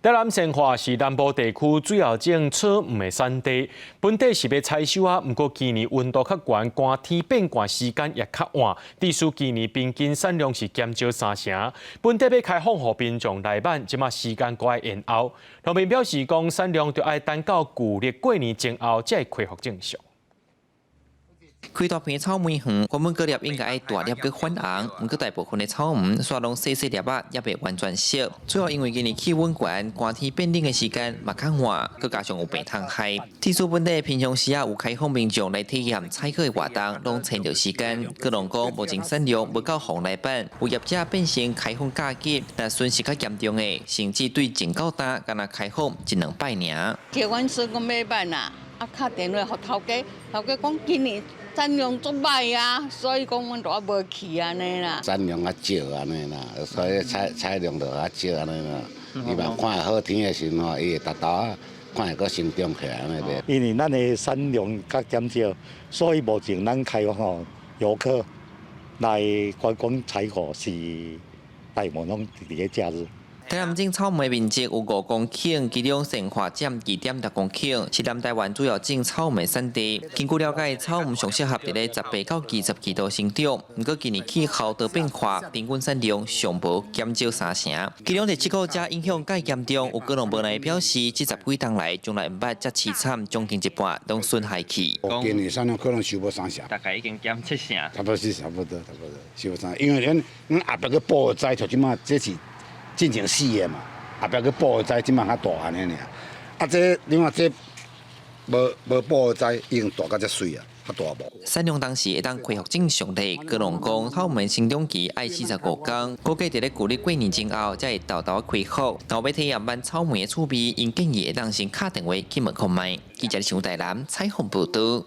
台南善化是南部地區主要種草莓的產地，本底是欲採收啊，毋過今年溫度較懸，寒天變寒時間也較晚，致使今年平均產量是減少三成。本底欲開放予民眾來挽，這馬時間閣愛延後。農民表示講，產量著愛等到舊曆過年前後才會恢復正常。開大片草莓園，原本果粒應該愛大粒閣泛紅，毋過大部分的草莓煞攏細細粒仔，猶未完全熟。主要因為今年氣溫懸，寒天變冷的時間嘛較晚，閣加上有病蟲害。致使本底平常時啊有開放民眾來體驗採果的活動，攏延著時間。果農講目前產量無夠予人來挽，有業者變成開放價格，若損失較嚴重的，甚至對前到今干焦開放一兩擺爾。叫阮孫講欲挽啊，啊敲電話予頭家，頭家講今年產量足䆀啊，所以講阮都猶無去按呢啦。產量較少按呢啦，所以採量就較少按呢啦。伊嘛看好天的時陣吼，伊會沓沓仔看會閣生長起來按呢咧。因為咱的產量較減少，所以目前咱開放吼遊客來觀光採果是大部分攏佇咧假日。台南種草莓面積有5公頃，其中善化佔2.6公頃，是南台灣主要種草莓產地。根據了解，草莓上適合佇咧18到22度生長。毋過今年氣候多變化，平均產量上無減少三成。其中這個遮影響較嚴重，有果農無奈表示，這十幾冬來從來毋捌遮悽慘，將近一半攏損害去。今年產量可能收無三成，大概已經減七成。差不多是差不多，差不多收無三成，因為咱後壁閣補的栽，就這馬這是進前死的嘛，後壁閣補的栽，這馬較大按呢爾。啊，這你看這無補的栽已經大甲遮媠啊，較大無。產量當時會當恢復正常的，果農講草莓生長期愛45工，估計佇咧舊曆過年前後才會沓沓恢復。若欲體驗挽草莓的趣味，𪜶建議會當先敲電話去問看覓。記者陳台南採訪報導。